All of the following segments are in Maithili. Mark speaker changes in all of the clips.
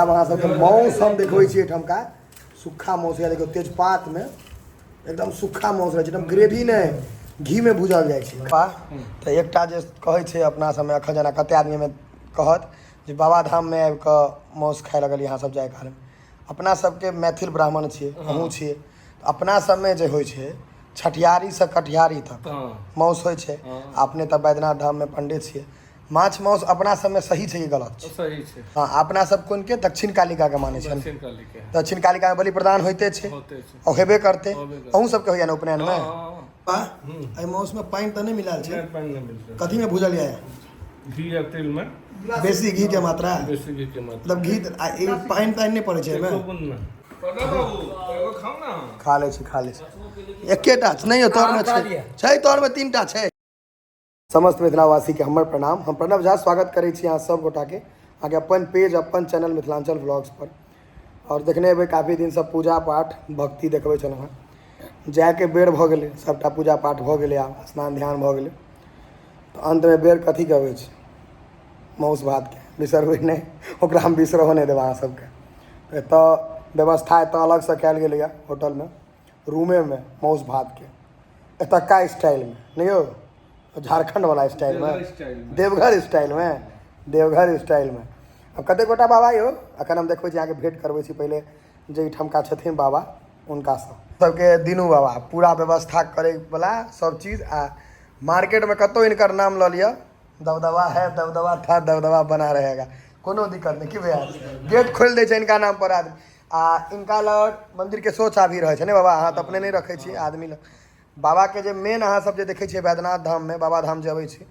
Speaker 1: आब अहाँ सबके माउस हम देखबै छी एहिठामका सुक्खा माउस। या देखियौ, तेजपातमे एकदम सुक्खा माउस रहै छै, एकदम ग्रेवी नहि, घीमे भूजल जाइ छै। तऽ एकटा जे कहै छै अपना सबमे एखन जेना कते आदमीमे कहत जे बाबा धाममे आबि कऽ माउस खाइ लगलियै अहाँ सब जाय कालमे। अपना सबके मैथिल ब्राह्मण छियै, अहूँ छियै। अपना सबमे जे होइ छै छठियारीसँ कटिहारी तक माउस होइ छै। अपने तऽ बैद्यनाथ धाममे पंडित छियै। माछ माउस अपना सबमे सही छै कि गलत छै?
Speaker 2: सही छै।
Speaker 1: हँ, अपना सब कोन के दक्षिण कालिका के मानै छै?
Speaker 2: दक्षिण काली के।
Speaker 1: दक्षिण कालिका मे बलि प्रदान होइते छै।
Speaker 2: होते छै।
Speaker 1: और हेबे करते।
Speaker 2: होबे करतै।
Speaker 1: अहूँ सबके होइया ने उपनयन मे?
Speaker 2: हँ।
Speaker 1: एहि माउस मे पानि तऽ नहि मिलायल छै?
Speaker 2: नहि, पानि नहि मिलतै।
Speaker 1: कथी मे भूजल जाय?
Speaker 2: घी आ तेल मे।
Speaker 1: बेसी घी के मात्रा?
Speaker 2: बेसी घी के मात्रा।
Speaker 1: मतलब घी आ ई पानि तानि नहि पड़ै छै एहिमे?
Speaker 2: एको बूंद नहि। पता बाबू, एगो खाउ ना।
Speaker 1: खा लै छी, खा लै छी। एकेटा नहि यौ, तोरमे छै, छै तोरमे तीनटा छै। समस्त मिथिलावासीके हमर प्रणाम। हम प्रणव झा स्वागत करै छी अहाँ सब गोटाके अहाँके अपन पेज, अपन चैनल मिथिलांचल व्लॉग्स पर। आओर देखने हेबै काफी दिनसँ पूजा पाठ भक्ति देखबै छलहुँ हेँ। जायके बेर भऽ गेलै, सभटा पूजा पाठ भऽ गेलै, आब स्नान ध्यान भऽ गेलै, तऽ अन्तमे बेर कथीके अबै छै? मासु भातके। बिसरबै नहि ओकरा, हम बिसरहो नहि देब अहाँ सबके। एतऽ व्यवस्था एतऽ अलगसँ कयल गेलैए होटलमे, रूमेमे मासु भातके, एतक्का स्टाइलमे नहि यौ, झारखण्डवला स्टाइलमे, देवघर स्टाइलमे, देवघर स्टाइलमे। आब कतेक गोटा बाबा यौ एखन हम देखबै छी अहाँके, भेँट करबै छी पहिले जे एहिठामका छथिन बाबा हुनकासँ सबके। दिनू बाबा पूरा व्यवस्था करैवला सब चीज, आ मार्केटमे कतहु हिनकर नाम लऽ लिअ, दबदबा है, दबदबा था, दबदबा बना रहेगा, कोनो दिक्कत नहि। की भैया, गेट खोलि दै छै हिनका नाम पर आदमी, आ हिनका लग मन्दिरके सेहो चाभी रहै छै ने बाबा? अहाँ तऽ अपने नहि रखै छी, आदमी लग। बाबाके जे मेन अहाँ सब जे देखै छियै बैद्यनाथ धाममे, बाबा धाम जे अबै छै,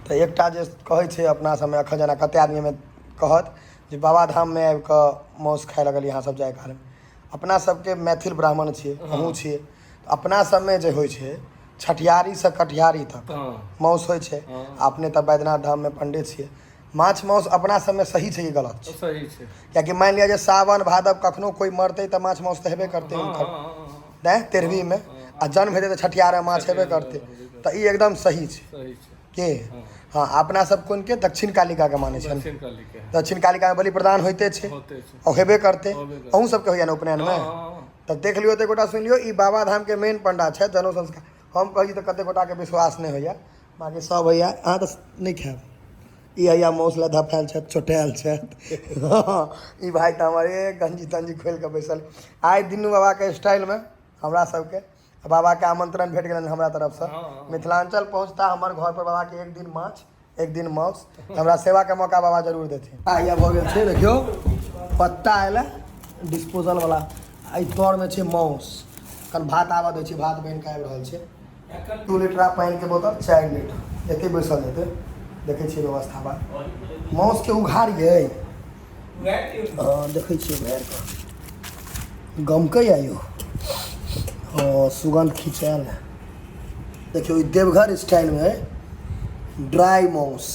Speaker 1: तऽ एकटा जे कहै छै अपना सबमे एखन जेना कते आदमीमे कहत जे बाबा धाममे आबि कऽ मासु खाइ लगलियै अहाँ सब जाय कालमे। अपना सबके मैथिल ब्राह्मण छियै, अहूँ छियै। अपना सबमे जे होइ छै छठियारीसँ कटिहारी तक मासु होइ छै। अपने तऽ बैद्यनाथ धाममे पंडित छियै। माछ मासु अपना सबमे सही छै कि गलत छै?
Speaker 2: सही छै।
Speaker 1: कियाकि मानि लिअ जे सावन भादव कखनो कोइ मरतै तऽ माछ मासु तऽ हेबे करतै हुनकर नहि तेरहवींमे, आ जन्म हेतै तऽ छठियारमे माछ हेबे करतै, तऽ ई एकदम सही छै।
Speaker 2: सही छै।
Speaker 1: के हँ, अपना सब कोन के दक्षिण कालिकाके मानै छै?
Speaker 2: दक्षिण काली के।
Speaker 1: दक्षिण कालिकामे बलि प्रदान होइते छै।
Speaker 2: होते छै।
Speaker 1: और हेबे करतै।
Speaker 2: होबे करतै।
Speaker 1: अहूँ सबके होइया ने उपनयनमे? तऽ देख लियौ, एते गोटा सुनि लियौ, ई बाबा धामके मेन पंडा छथि। जनउ संस्कार हम कहै छी तऽ कते गोटाके विश्वास नहि होइया, बाँकी सब होइया। अहाँ तऽ नहि खायब। ई हैया मौस लए धफायल छथि, चोटायल छथि ई भाय तऽ हमर ए गंजी तंजी खोलि कऽ बैसल। आइ दिनू बाबाके स्टाइलमे हमरा सबके बाबाके आमंत्रण भेट गेलनि हमरा तरफसँ। मिथिलांचल पहुँचता हमर घर पर बाबाके, एक दिन माछ एक दिन माउस, हमरा सेवाके मौका बाबा जरूर देथिन। आ भऽ गेल छै, देखियौ पत्ता एलै डिस्पोजल वाला, एहि तरमे छै माउस। कन भात आबऽ दै छी, भात बनि कऽ आबि रहल छै। 2 लीटरा पानिके बोतल, 4 लीटर एते बैसल जेतै। देखै छियै व्यवस्था बात। माउसके उघारियै? हँ, देखै छियै उघारि कऽ। गमकैया यौ? हँ, सुगन्ध खिंचायल है। देखियौ, ई देवघर स्टाइलमे है ड्राई माउस।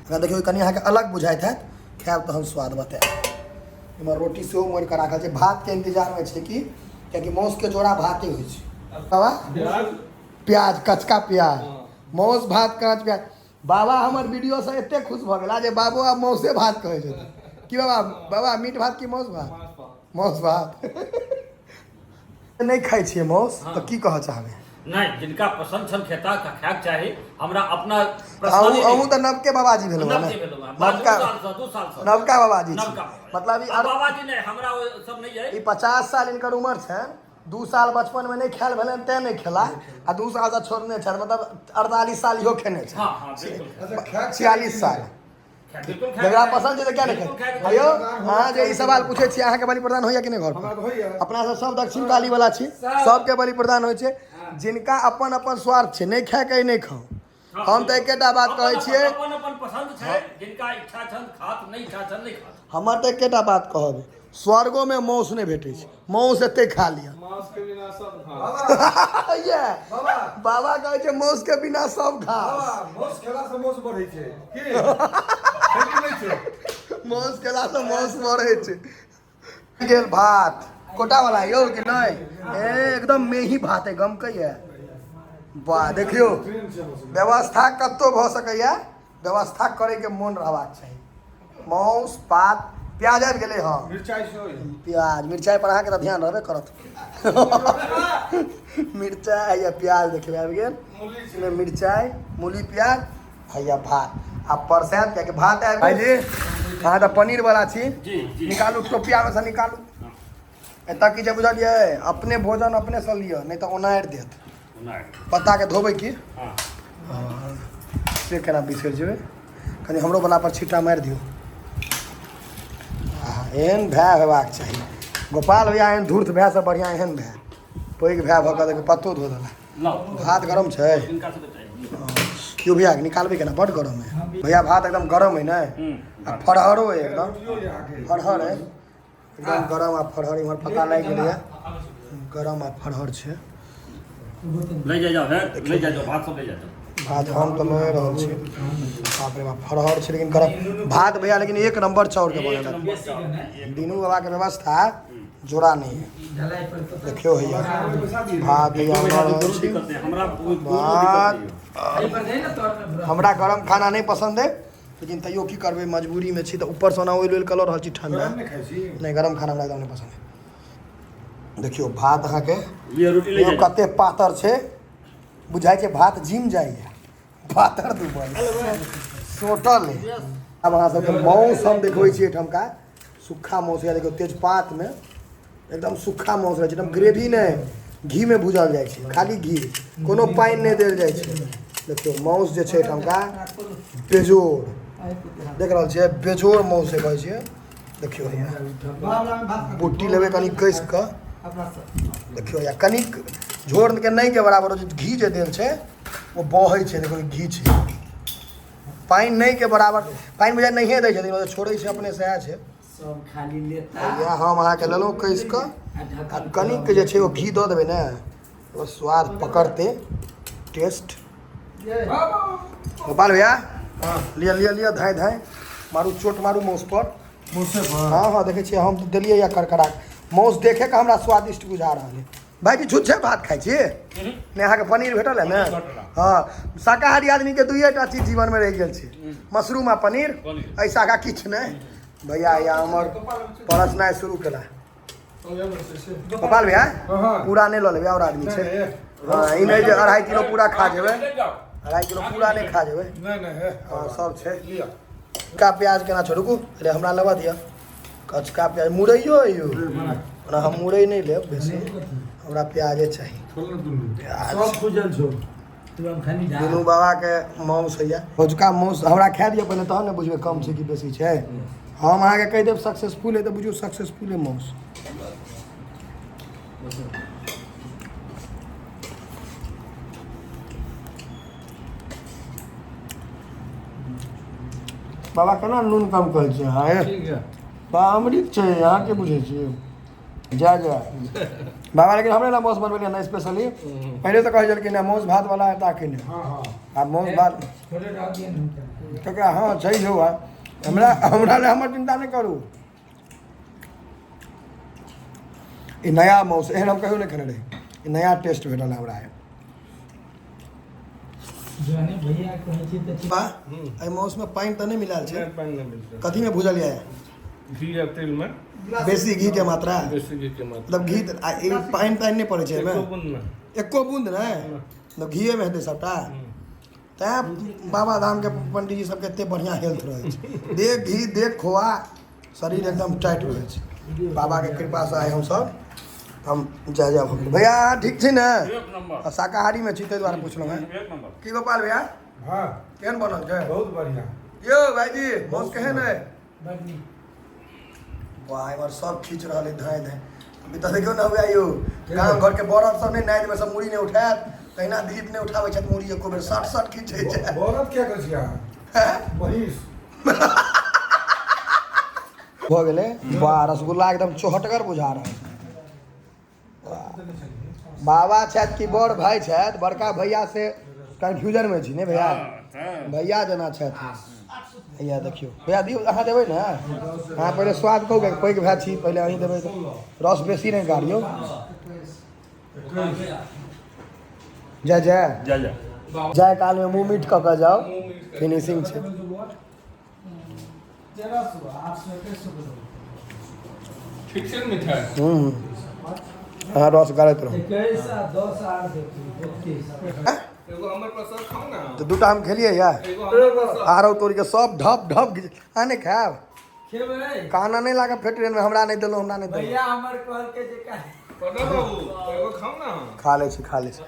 Speaker 1: अगर देखियौ, कनि अहाँके अलग बुझाइत हैत, खायब तहन स्वाद बतायब। एम्हर रोटी सेहो मोड़ि कऽ राखल छै, भातके इंतजारमे छै कि, कियाकि माउसके जोड़ा भाते होइ छै बाबा। प्याज, कचका प्याज, माउस भात, काँच प्याज। बाबा हमर वीडियोसँ एते खुश भऽ गेला जे बाबो आब माउसे भात कहै छथिन। की बाबा? बाबा, मीट भात की माउस भात? माउस भात। नहि खाइ छियै माउस तऽ की कहऽ चाहबै?
Speaker 3: नहि, जिनका पसंद छनि खेता, खायके चाही। हमरा अपना
Speaker 1: अहूँ अहूँ तऽ नवके बाबाजी भेलहुँ ने?
Speaker 3: नवके भेलहुँ हँ।
Speaker 1: नवका।
Speaker 3: 2 सालसँ, 2 सालसँ।
Speaker 1: नवका बाबाजी छी।
Speaker 3: नवका बाबाजी।
Speaker 1: मतलब ई
Speaker 3: आ बाबाजी नहि, हमरा ओ सब नहि
Speaker 1: ई
Speaker 3: अइ।
Speaker 1: 50 साल हिनकर उमर छनि, 2 साल बचपनमे नहि खायल भेलनि तें नहि खेला, आ 2 सालसँ छोड़ने छथि, मतलब 48 साल इहो खेने
Speaker 3: हँ हँ बिल्कुल।
Speaker 1: छथि, 46 साल।
Speaker 3: बिल्कुल खायके
Speaker 1: जकरा
Speaker 3: चाही।
Speaker 1: पसन्द छै तऽ किया नहि
Speaker 3: बिल्कुल
Speaker 1: खाय?
Speaker 3: खायके चाही।
Speaker 1: यौ, अहाँ जे ई सवाल पूछै छियै, अहाँके बलि प्रदान होइया कि नहि घर
Speaker 2: हमरा
Speaker 1: पर?
Speaker 2: तऽ होइया।
Speaker 1: अपना सब सब दक्षिण काली वाला छी, सबके बलि प्रदान होइ छै। जिनका अपन अपन स्वार्थ छै, नहि खायके अइ नहि खाउ। हम तऽ एकेटा बात कहै छियै।
Speaker 3: अपन अपन पसंद छै, जिनका इच्छा छनि खात, नहि इच्छा छनि नहि खात।
Speaker 1: हमर तऽ एकेटा बात कहब, स्वर्गोमे माउस नहि भेटै छै, माउस एते खा लिअ।
Speaker 2: मांस के बिना सब घास।
Speaker 1: ये
Speaker 4: बाबा।
Speaker 1: बाबा कहै छै माउस के बिना सब घास।
Speaker 4: बाबा, माउस खेला से माउस बढ़ै छै की? छै कि नहि छै?
Speaker 1: माउस खेला से माउस बढ़ै छै। गेल भात कोटा वाला यौ कि नहि? ए एकदम मेही भात है, गमकैया। वाह, देखियौ व्यवस्था कतौ भऽ सकैया, व्यवस्था करैके मोन रहबाक चाही। माउस पात प्याज आबि गेलै। हँ,
Speaker 4: मिरचाइ सेहो यऽ।
Speaker 1: प्याज मिरचाइ पर अहाँके तऽ ध्यान रहबे करत। मिरचाइ या प्याज देखियौ आबि गेल।
Speaker 4: मूली।
Speaker 1: मिरचाइ, मूली, प्याज हैया भात आ परसाद, कियाकि भात आबि। भाइजी, अहाँ तऽ पनीर वाला छी।
Speaker 3: जी जी।
Speaker 1: निकालू, टोपियामे सँ निकालू। एतऽ की छै बुझलियै? अपने भोजन अपने सँ लिअ, नहि तऽ ओनारि देत। पत्ताके धोबै की?
Speaker 3: हँ।
Speaker 1: से केना बिसरि जेबै? कनि हमरो वाला पर छिट्टा मारि दियौ। आहा, एहन भाय हेबाक चाही गोपाल भैया। एहन धूर्त भायसँ बढ़िआँ एहन भाय, पैघ भाय भऽ कऽ देखियौ पत्तो धो देला।
Speaker 3: लाउ।
Speaker 1: भात गरम छै।
Speaker 3: हिनका सबके चाही।
Speaker 1: यौ भैया, निकालबै केना? बड्ड गरम है भैया। भात एकदम गरम है ने? आ फरहरो है एकदम।
Speaker 4: रोटियो यऽ अहाँके।
Speaker 1: फरहर है एकदम गरम आ फरहर। इम्हर पता लागि गेलैए, गरम आ फरहर छै।
Speaker 3: ले जा जाओ है, ले जा जाओ, भात सब ले जा जाओ।
Speaker 1: भात हम तऽ लए रहल छी। बाप रे बाप, फरहर छै लेकिन गरम भात भैया, लेकिन एक नंबर चाउर के बनल है। दीनू बाबा के व्यवस्था जोड़ा नहीं है। देखियो भैया, भात भैया हम लऽ रहल छी।
Speaker 3: दिक्कत नहीं हमरा, कोनो
Speaker 1: भात
Speaker 3: दिक्कत नहीं।
Speaker 1: हमरा गरम खाना नहीं पसंद है, लेकिन तैयो की करबै, मजबूरी में छी। तऽ ऊपर से ओना ओइल ओइल कऽ लऽ रहल छी ठंडा।
Speaker 4: गरम नहि खाइ छी?
Speaker 1: नहि, गरम खाना हमरा एकदम नहि पसंद है। देखियौ भात अहाँके
Speaker 3: ये रोटी ले
Speaker 1: देखियौ
Speaker 3: जा।
Speaker 1: कते पातर छै, बुझाइ छै भात जिम जाइए, पातर दुबल सोटल है। आब अहाँ सबके माउस हम देखबै छी एहिठामका, सुक्खा माउस। या देखियौ, तेजपातमे एकदम सुक्खा माउस रहै छै, एकदम ग्रेवी नहि, घीमे भूजल जाइ छै, खाली घी, कोनो पानि नहि देल जाइ छै। देखियौ माउस जे छै एहिठामका बेजोड़, देख रहल छियै, बेजोड़ माउस कहै छियै। देखियौ हैया बोटी लेबै कनि कसि कऽ। देखियौ या कनिक झोरके नहि के बराबर जे घी जे देल छै ओ बहै छै। देखियौ, घी छै, पानि नहि के बराबर, पानि बुझाइ नहिए दै छथिन, ओ छोड़ै छै अपने, सएह छै।
Speaker 5: सब खाली लेता।
Speaker 1: इएह हम अहाँके लेलहुँ कसि कऽ आ कनिक जे छै ओ घी दऽ देबै ने, ओ स्वाद पकड़तै, टेस्ट। गोपाल भैया, लिअ लिअ लिअ, धाँइ धाँइ मारू, चोट मारू माउस पर।
Speaker 4: मौसे पर?
Speaker 1: हँ हँ, देखै छियै, हम तऽ देलियै या करकरा माउस, देखे के हमरा स्वादिष्ट बुझा रहल है। भाईजी, छुच्छे भात खाइ छी? नहि, अहाँके पनीर भेटल है ने? हँ, शाकाहारी आदमीके दुइए टा चीज जीवनमे रहि गेल छै, मशरूम आ पनीर।
Speaker 3: पनीर।
Speaker 1: एहि आगाँ किछु नहि। भैया, या हमर परसनाइ शुरू केला। गोपाल भैया, पूरा नहि लऽ लेबै, आओर आदमी छै। हँ, ई नहि जे 2.5 किलो पूरा खा जेबै।
Speaker 2: ले जाओ।
Speaker 1: 2.5 किलो पूरा नहि खा जेबै।
Speaker 4: नहि नहि हे।
Speaker 1: हँ, सब छै।
Speaker 4: लिअ।
Speaker 1: कचका प्याज केना छै? रुकू, अरे हमरा लेबऽ दिअ कचका प्याज। मुरैयो यौ, ओना हम मुरै नहि लेब बेसी, हमरा प्याजे चाही।
Speaker 4: खोल ने दुनू।
Speaker 1: प्याज।
Speaker 5: सब खुजल छौ, तू हम खाली ढा।
Speaker 1: दुनू बाबाके मांस होइए। अजुका मांस हमरा खाए दिअ पहिले, तहन ने बुझबै कम छै कि बेसी छै। हम अहाँके कहि देब सक्सेसफुल है तऽ बुझियौ सक्सेसफुल है मांस। बाबा, केना नून कम कहै छियै अहाँ? हे?
Speaker 2: ठीक है।
Speaker 1: बा, अमृत छै, अहाँ के बुझै छियै? जा जा बाबा, लेकिन हमरे ला मांस बनबेलियै ने स्पेशली। पहिले तऽ कहै छलखिन मांस भात वाला एता कि नहि।
Speaker 4: हँ हँ।
Speaker 1: आब मांस भात
Speaker 5: थोड़े रह दिए ने।
Speaker 1: ककरा? हँ, छै यौ। हमरा हमरा लए हमर चिन्ता नहि करू। ई नया मांस, एहन हम कहियो नहि खेने रही। ई नया टेस्ट भेटल हमरा।
Speaker 5: जहने भैया कहै छी तऽ ठीक।
Speaker 1: बा, एहि मांसमे पानि तऽ नहि मिलायल छै?
Speaker 2: नहि, पानि नहि मिलतै।
Speaker 1: कथीमे भूजल यऽ?
Speaker 2: घी आ तेल में।
Speaker 1: बेसी घी के मात्रा?
Speaker 2: बेसी घी के मात्रा।
Speaker 1: मतलब घी आ ई पानि तानि नहि पड़ै छै एहिमे?
Speaker 2: एको बूंद नहि।
Speaker 1: एको बूंद नहि? मतलब घीएमे हेतै सबटा। तैँ बाबा धामके पंडीजी सबके एते बढ़िआँ हेल्थ रहै छै। देख घी, देख खोआ, शरीर एकदम टाइट रहै छै। बाबाके कृपासँ आइ हमसब हम जय जय भऽ गेल। भैया, अहाँ ठीक छी ने?
Speaker 3: एक नंबर।
Speaker 1: आ शाकाहारीमे छी, ताहि दुआरे पुछलहुँ हेँ।
Speaker 3: एक नंबर।
Speaker 1: की गोपाल भैया?
Speaker 4: हँ।
Speaker 1: केहन बनल छै?
Speaker 4: बहुत बढ़िया।
Speaker 1: यौ भाईजी, माउस केहन है?
Speaker 5: बड नीक।
Speaker 1: वाह, एम्हर सब खींच रहल है धाँइ धाँइ। अभी तऽ देखियौ ने हुए यौ, गाम घरके बरद सब नहि नादिमे सब मुड़ी नहि उठायत, तहिना दिलीप नहि उठाबै छथि मुड़ी एको बेर, सट सट खींचै छै।
Speaker 4: बरद क्या कहै छी अहाँ?
Speaker 1: हैं?
Speaker 4: महीष।
Speaker 1: भऽ गेलै। वाह, रसगुल्ला एकदम चोहटगर बुझा रहल छै। वाह। बाबा छथि कि बड़ भाय छथि, बड़का भैया से कन्फ्यूजन में छी ने भैया? भैया जेना छथि। भैया, देखियौ भैया, दियौ, अहाँ देबै ने? अहाँ पहिले स्वाद कहू, कियाकि पैघ भाय छी, पहिले अहीं देबै तऽ रस बेसी नहि गाड़ियौ। जय जय।
Speaker 3: जा जा।
Speaker 1: जाय कालमे मुँह मीठ कऽ कऽ जाउ, फिनिशिंग छै।
Speaker 5: 1300, 800, 2100।
Speaker 2: ठीक छै ने मिठाई?
Speaker 1: अहाँ रस गाड़ैत रहू।
Speaker 5: 21 आ 10 आर देखियौ 32।
Speaker 2: एगो हमर प्रसाद खाउ ने।
Speaker 1: तऽ दूटा हम खेलियै या
Speaker 2: एगो हमर प्रसाद।
Speaker 1: आरो तोड़ के सब ढप ढप घिच। अहाँ नहि खायब?
Speaker 5: खेबै।
Speaker 1: काना नहि लागब फेर ट्रेनमे, हमरा नहि देलहुँ, हमरा नहि देलहुँ।
Speaker 5: भैया हमर कहलकै जे
Speaker 2: प्रणव बाबू एगो खाउ ने।
Speaker 1: खा लै छी, खा लै छी।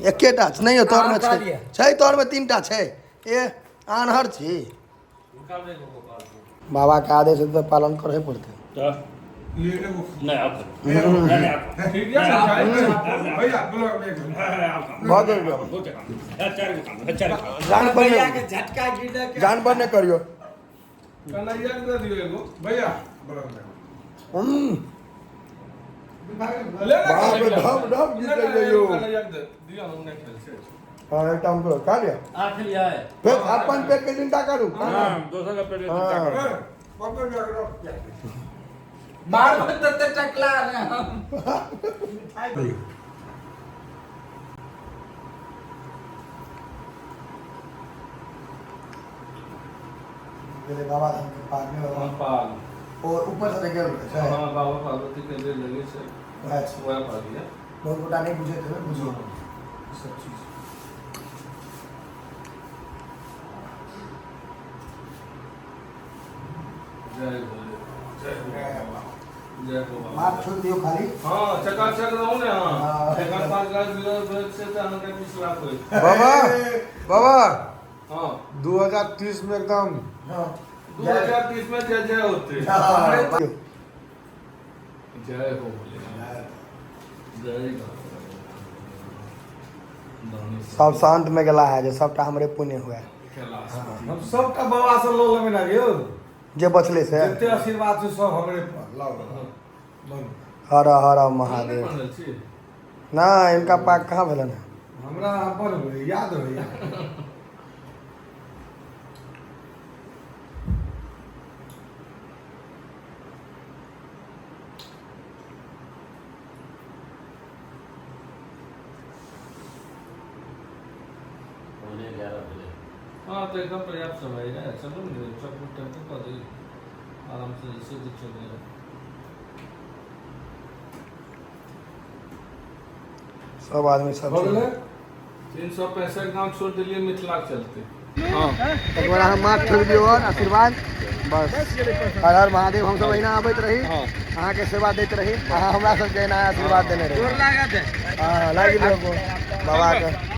Speaker 1: एकेटा छै, नहि यौ तोरमे छै, छै तोरमे तीनटा छै। ए आन्हर छी। बाबाके आदेश हेतै तऽ पालन करहे पड़तै।
Speaker 3: नहीं आप नहीं आप
Speaker 2: ठीक है मिठाई?
Speaker 4: भैया बोलो एक
Speaker 1: भऽ गेल।
Speaker 3: चार गो काम, चार गो।
Speaker 1: जान पर
Speaker 5: भैया
Speaker 1: नहि
Speaker 5: के झटका गिरल के
Speaker 1: जान पर नहि करियौ।
Speaker 2: कन्हैया के दे दियौ एगो।
Speaker 4: भैया बोलो।
Speaker 1: हम्म,
Speaker 2: ले ले।
Speaker 1: बाप रे, ढप ढप
Speaker 2: नहीं,
Speaker 1: घिचै
Speaker 2: नहीं,
Speaker 1: जइयौ।
Speaker 2: एगो कन्हैया के दे दियौ, हम नहि खेल छै।
Speaker 1: हाँ, एकटा हम खा लिअ।
Speaker 3: आठ लिया है।
Speaker 1: फेर अपन पेट के चिंता करू।
Speaker 3: हाँ, दोसर का पेट के चिंता करो।
Speaker 4: पकड़ जा रख।
Speaker 5: मारबो तऽ टकला ने हम।
Speaker 1: गेलै बाबा धाम के पार में बाबा।
Speaker 2: पाग।
Speaker 1: और ऊपर से गेल रहै छै।
Speaker 2: हाँ, बाबा पार्वती के जे लगे छै।
Speaker 1: वएह छै।
Speaker 2: वएह पाग ये।
Speaker 1: बहुत गोटा नहि बुझैत हेबै, बुझियौ
Speaker 2: सब चीज। जय भोले, जय भोले, जय हो बाबा।
Speaker 1: माथ छोड़ि दियौ खाली।
Speaker 2: हाँ, चकाचक रहू ने।
Speaker 1: हाँ।
Speaker 2: हाँ, एखन 5 लाख मिलल छै तऽ अहाँके 20 लाख होय।
Speaker 4: बाबा बाबा
Speaker 2: हाँ।
Speaker 4: 2030 में एकदम।
Speaker 1: हाँ।
Speaker 2: 2030 में जय जय होते।
Speaker 1: हाँ।
Speaker 2: जय हो भोलेनाथ, जय बाबा।
Speaker 1: सब शांत में गेला है जे सबटा हमरे पुण्य हुए।
Speaker 2: कैलाश।
Speaker 4: हम सबटा बाबा से लऽ लेबै ना यौ।
Speaker 1: जे बचले से
Speaker 4: जते आशीर्वाद छै सब हमरे पर लाउ।
Speaker 1: हर हर महादेव।
Speaker 2: बनल छी।
Speaker 1: नहि, इनका पाक कहाँ भेलनि है?
Speaker 4: हमरा अपन याद होइया।
Speaker 3: 10:45 बजे।
Speaker 2: हाँ, तो एकदम पर्याप्त समय है। चलो ने, सब टेम्पो कर दी आराम से जैसे भी चल।
Speaker 1: सब आदमी सब
Speaker 4: भऽ गेलै।
Speaker 2: 365 गाँव छोड़ दिलियै मिथिला के चलते। हाँ।
Speaker 1: एक बार अहाँ माथ छोड़ि दियौ और आशीर्वाद बस। हर हर महादेव। हमसब अहिना आबैत रही, अहाँके सेवा दैत रही, अहाँ हमरा सबके एना आशीर्वाद देने रही। हाँ, लागि गेल बाबाके।